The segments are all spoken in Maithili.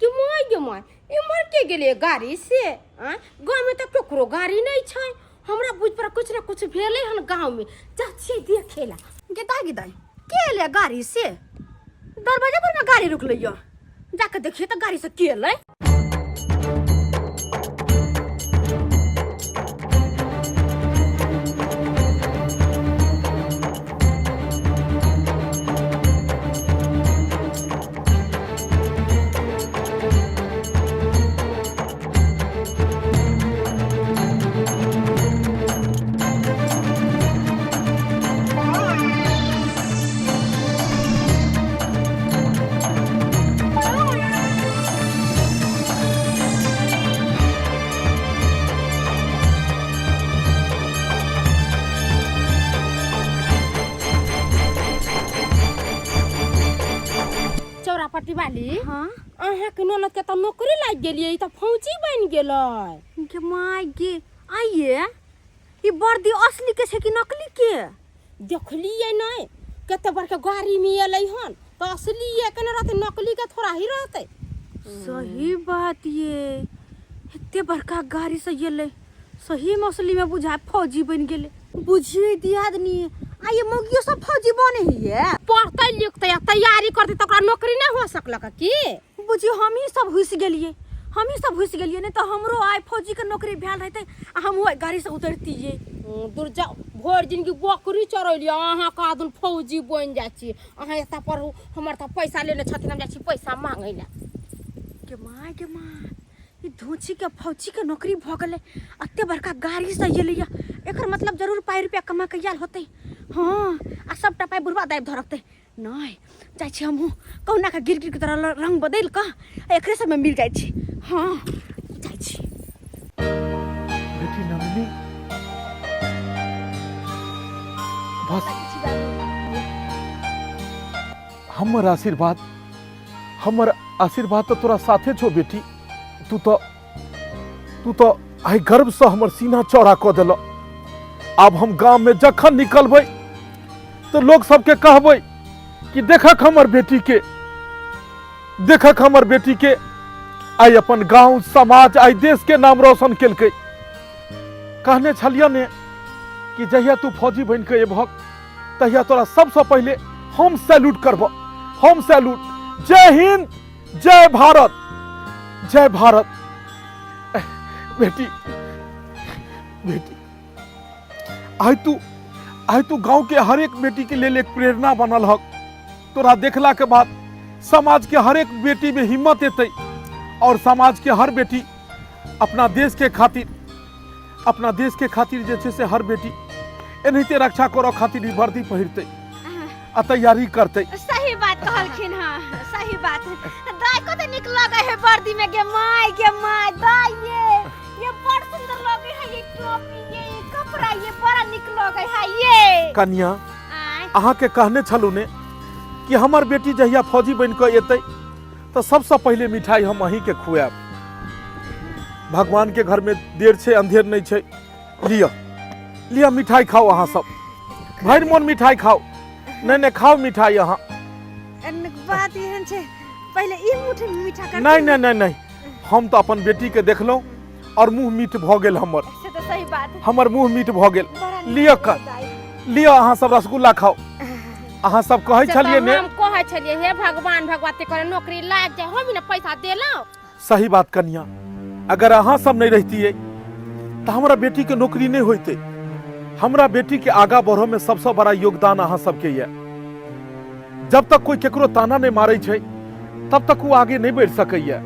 कि my गे my, इम्हर के गेलै गाड़ी से? आँय, गाँवमे तऽ ककरो गाड़ी नहि छै। हमरा बुझ पर कुछ ने कुछ भेलै हन गाँवमे, जा छियै देखे ला। गेदाइ गेदाइ के एलै गाड़ी से? दरवाजा पर में गाड़ी रुकलै यो, जाके देखिए तऽ गाड़ी से के एलै। चौरापट्टी वाली। हाँ। अहाँके ननद के तऽ नौकरी लागि गेलियै, ई तऽ फौजी बनि गेलै। गे my गे, आइये ई वर्दी असली के छै कि नकली के? देखलियै नहि, कते बड़का गाड़ी में एलै हन, तऽ असली केने रहतै, नकली के थोड़ा ही रहतै। सही बात, ये एते बड़का गाड़ी से एलै, सही में असली में बुझाय फौजी बनि गेलै। बुझिए दियादनी, आ ये मौगियो सब फौजी बने हिये? पढ़तै लिखतै आ तैयारी करतै तऽ ओकरा नौकरी नहि हो सकलक की? बुझियो हमही सब घुसि गेलियै, हमही सब घुसि गेलियै, नहि तऽ हमरो आइ फौजी के नौकरी भेल रहतै आ हमहूँ आइ गाड़ी से उतरतियै। दूर जाउ, भरि जिनगी बकरी चरैलियै, अहाँ कहाँ फौजी बनि जाइ छी। अहाँ एतऽ पढ़ू, हमर तऽ पैसा लेने छथिन, हम जाइ छी पैसा मांगै लए। गे माय गे माय, ई धोची के फौजी के नौकरी भऽ गेलै, एते बड़का गाड़ी से एलैया, एकर मतलब जरूर पाइ रुपया कमा के आयल होतै। हँ, आ सबटा पाइ बुढ़वा दाबि धरकतै। नहि जाइ छी हमहूँ कहुना के गिर गिर के तरह रंग बदलि कऽ आ एकरे सबमे मिल जाइ छी। हँ, जाइ छी। बेटी नंदिनी, बस हमर आशीर्वाद, हमर आशीर्वाद तो तोरा साथे छो बेटी। तू तो आइ गर्व से हमर सीना चौड़ा कऽ देल। आब हम गाम में जखन निकलबै तो लोग सबके कहबै कि देखक हमर बेटी के, देखक हमर बेटी के, आइ अपन गांव, समाज, आइ देश के नाम रोशन केलकै। कहने छलियै ने कि जहिया तू फौजी बनि के एबहक तहिया तोरा सबसे पहले हम सैल्यूट करब, हम सैल्यूट। जय हिंद, जय भारत, जय भारत। बेटी, बेटी, आइ तू गांव के हर एक बेटी के लेल एक प्रेरणा बनल हक। तोरा देखला के बाद समाज के हर एक बेटी में हिम्मत एतै और समाज के हर बेटी अपना देश के खातिर, अपना देश के खातिर जे छै से हर बेटी एनाहिते रक्षा करऽ खातिर ई वर्दी पहिरतै आ तैयारी करतै। सही बात कहलखिन। हाँ, सही बात। दाई कते निक लगे है वर्दी में। गे my गे my, दाई ये बड़ सुंदर लगे है, ये टोपी, ये कपड़ा, ये बड़ा निक लगे है ये। कनिया, आय। अहाँके कहने छलहुँ ने कि हमर बेटी जहिया फौजी बनि कऽ एतै तऽ सबसँ पहिले मिठाई हम अहीँके खुआएब। भगवान के घर में देर छै, अंधेर नहीं छै। लिअ, लिअ, मिठाई खाओ। अहाँ सब भरि मोन मिठाई खाओ। नहीं नहीं, खाओ मिठाई अहाँ। बात एहन छै, पहिले ई मुठ मीठा कर। नहीं नहीं नहीं नहीं, हम तऽ अपन बेटी के देखलहुँ और मुंह मीठ भऽ गेल हमर। से तऽ सही बात। हमर मुंह मीठ भऽ गेल। बड़ा नीक लिअ लगै कर दाइ। लिअ, अहाँ सब रसगुल्ला खाओ। अहाँ सब कहै से छलियै तऽ ने? हम कहै छलियै, हे भगवान, भगवती करे नौकरी लागि जाय, हम ही ने पैसा देलहुँ। सही बात कनिया, अगर अहाँ सब नहीं रहतियै तऽ हमरा बेटी के नौकरी नहीं होइतै। हमरा बेटी के आगा बढ़ऽ में सबसे बड़ा योगदान अहाँ सबके यऽ। जब तक कोई केकरो ताना नहीं मारै छै तब तक वो आगे नहीं बढ़ि सकैया।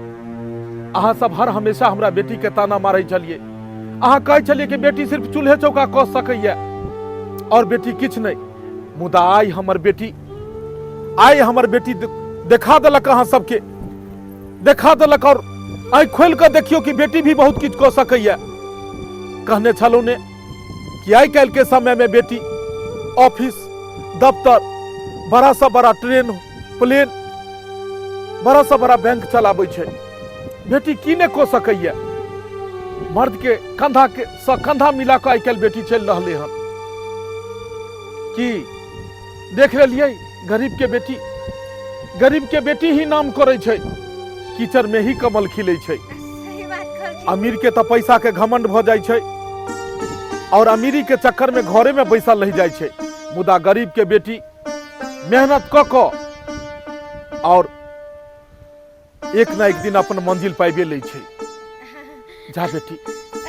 अहाँ सब हर हमेशा हमरा बेटी के ताना मारै छलियै। अहाँ कहै छलियै कि बेटी सिर्फ चूल्हे चौका कऽ सकैया और बेटी किछु नहीं। मुदा आइ हमर बेटी, आइ हमर बेटी देखा देलक, अहाँ सबके देखा देलक और आँखि खोलि कऽ देखियौ कि बेटी भी बहुत किछु कऽ सकैया। कहने छलहुँ ने कि आइ काल्हि के समय में बेटी ऑफिस, दफ्तर, बड़ा सा बड़ा ट्रेन, प्लेन, बड़ा सा बड़ा बैंक चलाबै छै। बेटी की नहि कऽ सकैया? मर्द के कंधा के सँ कंधा मिला कऽ आइ काल्हि बेटी चलि रहलै हन। की देख लेलियै गरीब के बेटी, गरीब के बेटी ही नाम करै छै, कीचड़ में ही कमल खिलै छै। सही बात कहलखिन। अमीर के तऽ पैसा के घमंड भऽ जाइ छै और अमीरी के चक्कर में घरे में बैसल रहि जाइ छै, मुदा गरीब के बेटी मेहनत कऽ कऽ और एक ना एक दिन अपन मंजिल पाइबे लै छै। जा बेटी,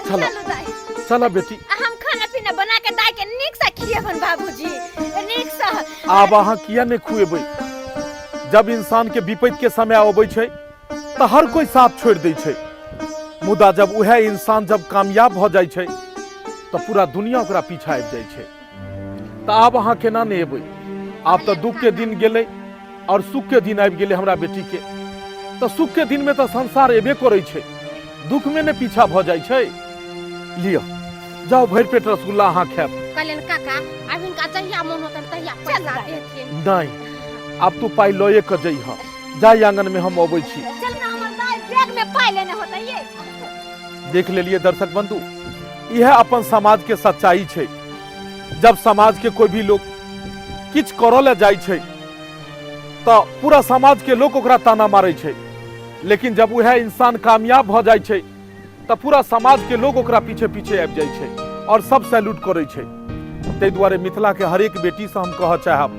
चल। चलू दाइ। चल बेटी। आ हम खाना पीना बना के दाइ के नीक से खिएबन बाबूजी, नीक से। आब अहाँ किया नहि खुएबै? जब इंसान के विपैत के समय अबै छै तऽ हर कोई साथ छोड़ि दै छै, मुदा जब उएह इंसान जब कामयाब भऽ जाइ छै तऽ पूरा दुनिया ओकरा पीछा आबि जाइ छै। तऽ आब अहाँ केना नहि एबै? आब तऽ दुख के दिन गेलै और सुख के दिन आबि गेलै हमरा बेटी के। तऽ सुख के दिन में तऽ संसार एबे करै छै, दुख में ने पीछा भऽ जाइ छै। लिअ, जाउ, भरि पेट रसगुल्ला अहाँ खायब। कहलियनि काका, आब हिनका जहिया मोन होतनि तहिया पैसा देथिन। नहि, आब तू पाइ लए कऽ जइह। जाय आंगन में, हम अबै छी। चल ना, हमर दाइ बैग में पाइ लेने होतै ये। देख लेलिए दर्शक बंधु, यह अपन समाज के सच्चाई छै। जब समाज के कोई भी लोग किछु करऽ लए जाइ छै तऽ पूरा समाज के लोग ओकरा ताना मारै छै, लेकिन जब वएह इंसान कामयाब भऽ जाइ छै तऽ पूरा समाज के लोग ओकरा पीछे पीछे आबि जाइ छै और सब सैल्यूट करै छै। ताहि दुआरे मिथिला के हरेक बेटी से हम कहऽ चाहब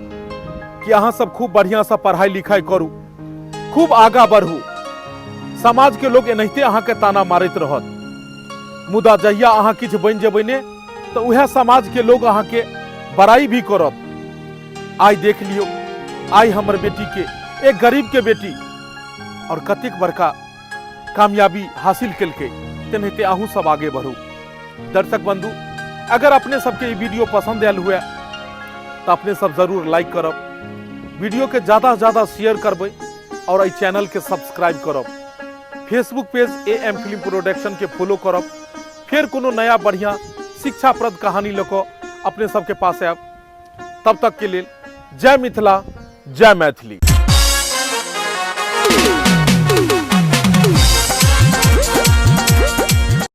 कि अहाँ सब खूब बढ़िया से पढ़ाई लिखाई करू, खूब आगा बढ़ू। समाज के लोग एनाहिते अहाँके ताना मारैत रहत, मुदा जहिया अहाँ किछु बनि जेबै ने तऽ उएह समाज के लोग अहाँके बड़ाई भी करत। आइ देख लियौ, आइ हमर बेटी के, एक गरीब के बेटी और कतेक बड़का कामयाबी हासिल केलकै, तेनाहिते अहूँ सब आगे बढ़ू। दर्शक बंधु, अगर अपने सबके ई वीडियो पसंद आयल हुए तऽ अपने सब जरूर लाइक करब, वीडियो के ज्यादा से ज्यादा शेयर करबै और एहि चैनल के सब्सक्राइब करब। Facebook page A M film production के फॉलो करब। फेर कोनो नया बढ़िया शिक्षाप्रद कहानी लऽ कऽ अपने सबके पास आयब। तब तक के लेल जय मिथिला, जय मैथिली।